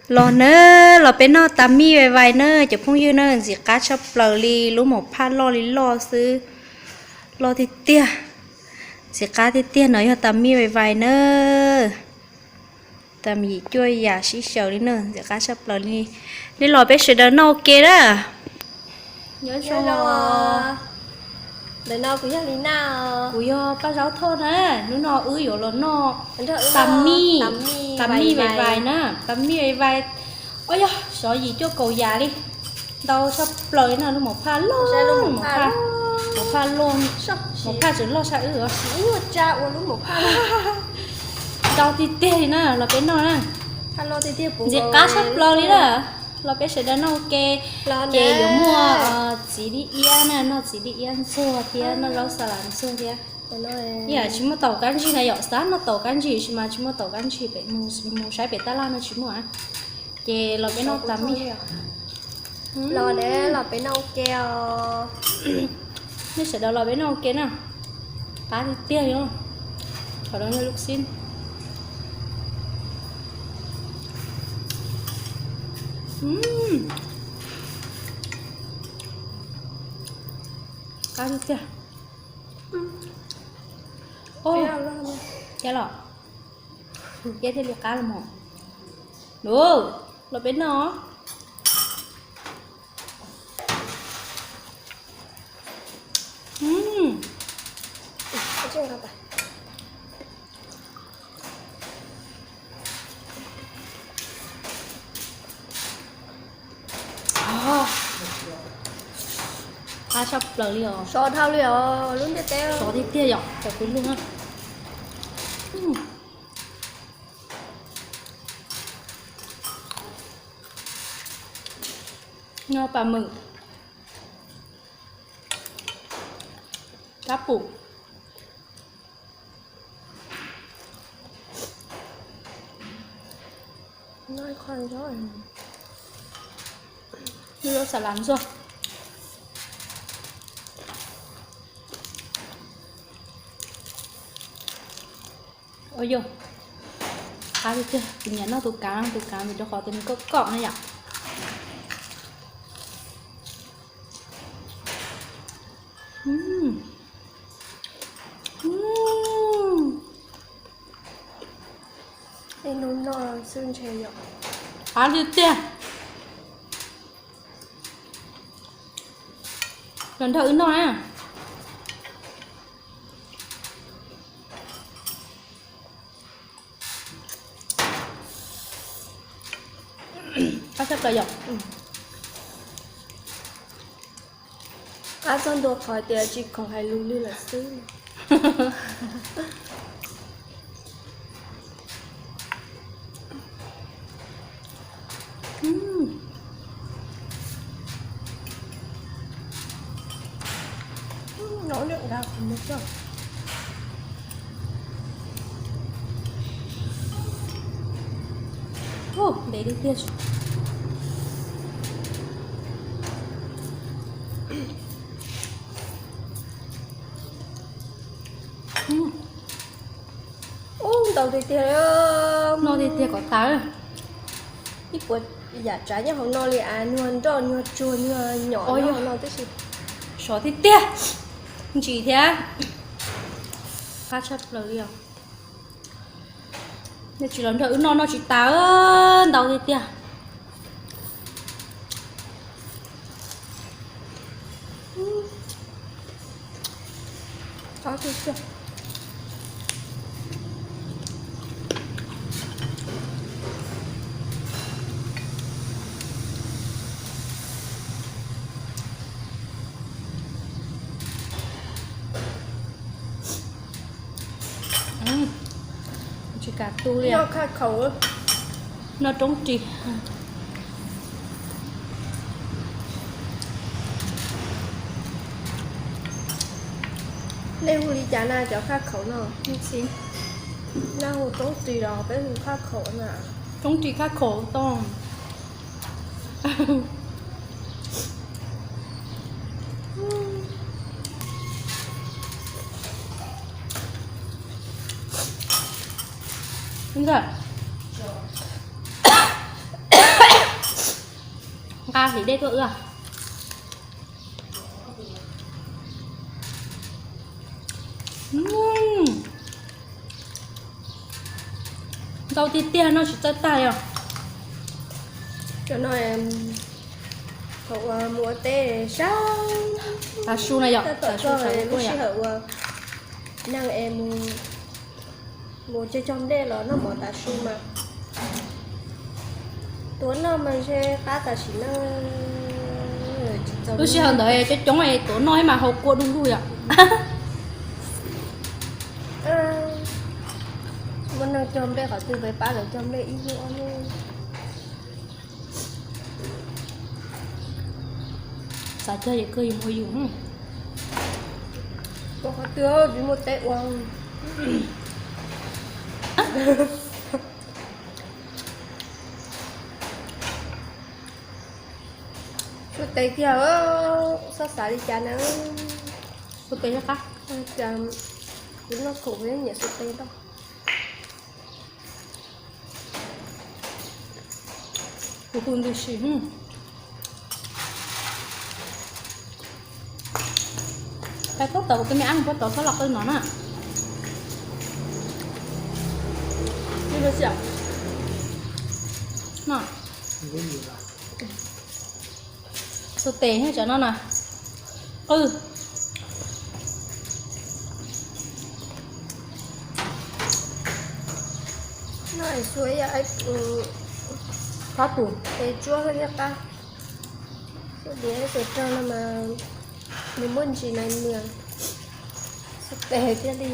Los na, los peb noj tas mij vais vais na cov phooj ywg na, ntxim qab tshaj plaws li, lub maum phaj loj li loj xwb, loj tiag tiag, ntxim qab tiag tiag no yog tas mij vais vais na. Tas mij cuaj yam sib xyaw li na, ntxim qab tshaj plaws li. Nej los peb sawv daws noj ua ke na. Nyob zoo, ntawm no kuv yog Li Naj, kuv yog Paj Zaub Thoj na. Hnub no wb yuav los noj tas mij, tas mij vais vais na, tas mij vais vais. Ua yog xyov yim cuaj kaum yam li, ntau tshaj plaws li no, lub maum phaj loj, maum phaj loj, maum phaj tseem loj tshaj wb. Ntau tiag tiag li na, los peb noj na. Ntxim qab tshaj plaws li na, los peb sawv daws noj ua ke. Ces yuav muaj txiv dib iab na, noj txiv dib iab ntxuag thiab noj zaub xa las ntxuag thiab. Ib yam tsis muaj taum kab ntsig na yom, xav noj taum kab ntsig sis mas tsis muaj taum kab ntsig, pem mus saib pem tab laj no tsis muaj. Ces los peb noj tas mij. Los peb noj ua ke os. Nej sawv daws los peb noj ua ke na. Qab tiag tiag li. Qhov no yog lub xib. Qab tiag tiag. Ua, los, thiaj li qab los mog. Los peb noj. Qab tshaj plaws li os. Sov dhau li os, lub ntiaj teb sov tiag tiag yom, cov kwv luag na. Noj pam mws, kab pum. Noj xa las ntxuag. Ua yog, qab tiag tiag, kuv nyiam noj tus kav, tus kav vim rau qhov tias nws kom kom na yom. Qab tiag tiag. Los nrog wb noj na. Qab tshaj plaws yom. Qab txog ntua qhov tias tsis khoom hais lus li lawm xwb. Ntev tiag tiag. Ub, ntau tiag tiag. Noj tiag tiag kom tas. Ib puas yam tsav nyob hauv no li as, nyuag nroj nyuag tsuag nyuag nyom nyob hauv no tib si. Sov tiag tiag, ntsim thiab. Qab tshaj plaws li os. Nej tsis los nrog wb noj noj tsis tas, ntau tiag tiag. Tsis kam tu li. Noj roob ris. Nej hu li cas na cov khaj khaum no? Nej hu roob ris los peb hu khaj khaum na. Roob ris khaj khaum tau. Hliv dej tuaj wb. Ntau tiag tiag, noj tsis txawj tag os. Cov no thaum mus ua teb sab, tav su na yom, tav su sawv lub sij hawm uas neeg es mus cog cog nplej los noj mov tav su mas tuav noj mas ntshe qab tam sim no. Lub sij hawm ntawd coob coob es tuav noj mas hau kua du lug yom. Muaj neeg cog nplej qhov twg peb pab lawv cog nplej ib hnub ob hnub. Xav cog ces kawg yuav ua yus. Qhov twg tsis muaj teb ua. Xuab tes kiag, txhob xav li cas na. Xuab tes thiab qab. Kuv noj khoom kuv nyiam xuab tes tau. Kuv hu ntws si. Peb puab tau kuv tus me ab puab tau txhob los qw no na. Xuab tes thiab cov no na. Qw. Noj es xuab ib yam, qab tus tes tsuab thiab qab. Xuab tes rog no mas nws muaj ntsis na nias. Xuab tes thiaj li.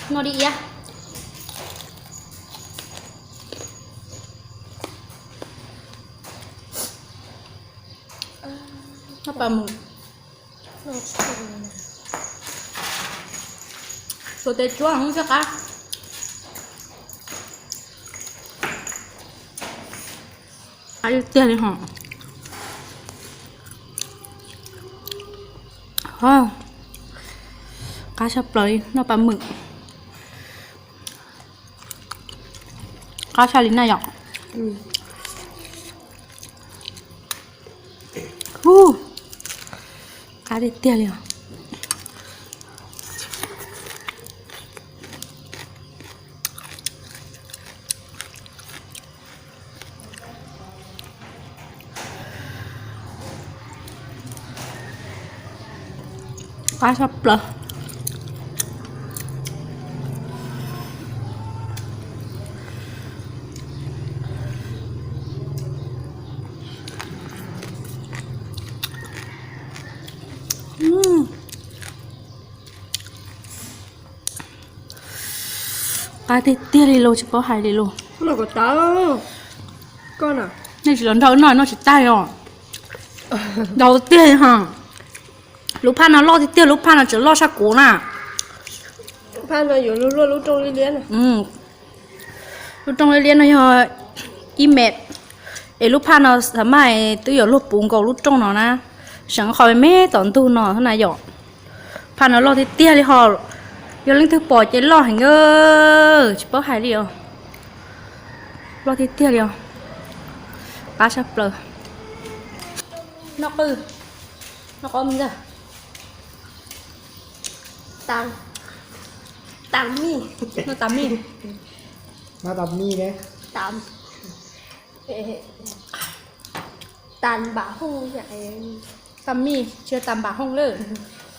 Noj dib iab. Noj paj mws. Xuab tes tsuab heev thiab qab. Qab tiag tiag li hos. Qab tshaj plaws li, noj paj mws. Qab tshaj li na yom. Hu, qab tiag tiag li os. Qab tshaj plaws. Qab tiag tiag li los tsis paub hais li los. Nej tsis los nrog wb noj, noj tsis tag os. Ntau tiag li hos. Lub phaj no loj tiag tiag, lub phaj no tseem loj tshaj kuv na. Lub rooj liab liab no yog ib mev, es lub phaj no thaum maj twb yuav luag puv nkaus lub rooj no na, seem qhov me me tom ntug no na yom. Phaj no loj tiag tiag li hos, yog leej twg pom ces loj heev, tsis paub hais li os. Loj tiag tiag li os. Qab tshaj plaws. Noj qw, noj qab ntag. Tas mij, noj tas mij. Noj tas mij ne. Tas, tas npam hooj. Tas mij, tsis yog tas npam hooj lawm.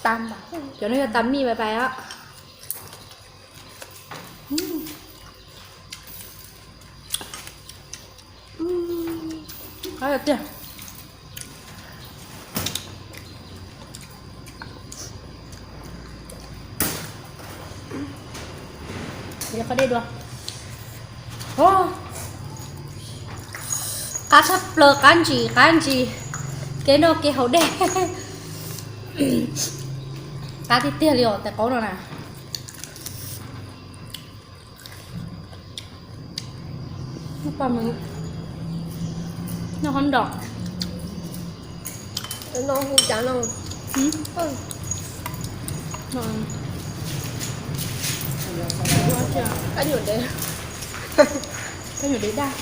Tas npam hooj, cov no yog tas mij pais pais os. Qab tiag. Qab tshaj plaws, qab ntsis qab ntsis, kev noj kev haus dej. Qab tiag tiag li os tais qaub no na. Noj paj mws, Noj hov nrom. No hu cas no? Kab nyuam dev, kab nyuam dev daj.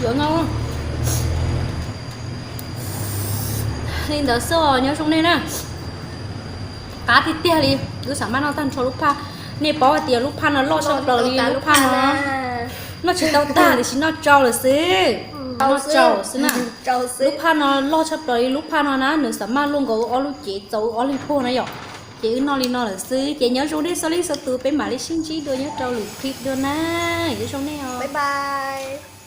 Yuav no li ntawd xwb os, nyob zoo nej na. Qab tiag tiag li, wb xam maj noj tag nrho lub phaj. Nej paub hais tias lub phaj no loj tshaj plaws li lub phaj no. Noj tsis tau tag tiam sis noj tsau lawm xwb. Noj tsau lawm xwb na. Lub phaj no loj tshaj plaws li lub phaj no na, nws xam maj luaj nkaus wb ob lub cev txaus wb ob leeg puag na yom. Ces wb noj li no lawm xwb, ces nyob zoo nej txhua leej txhua tus, peb mam li sib ntsib dua nyob rau lwm clip dua na. Nyob zoo nej os.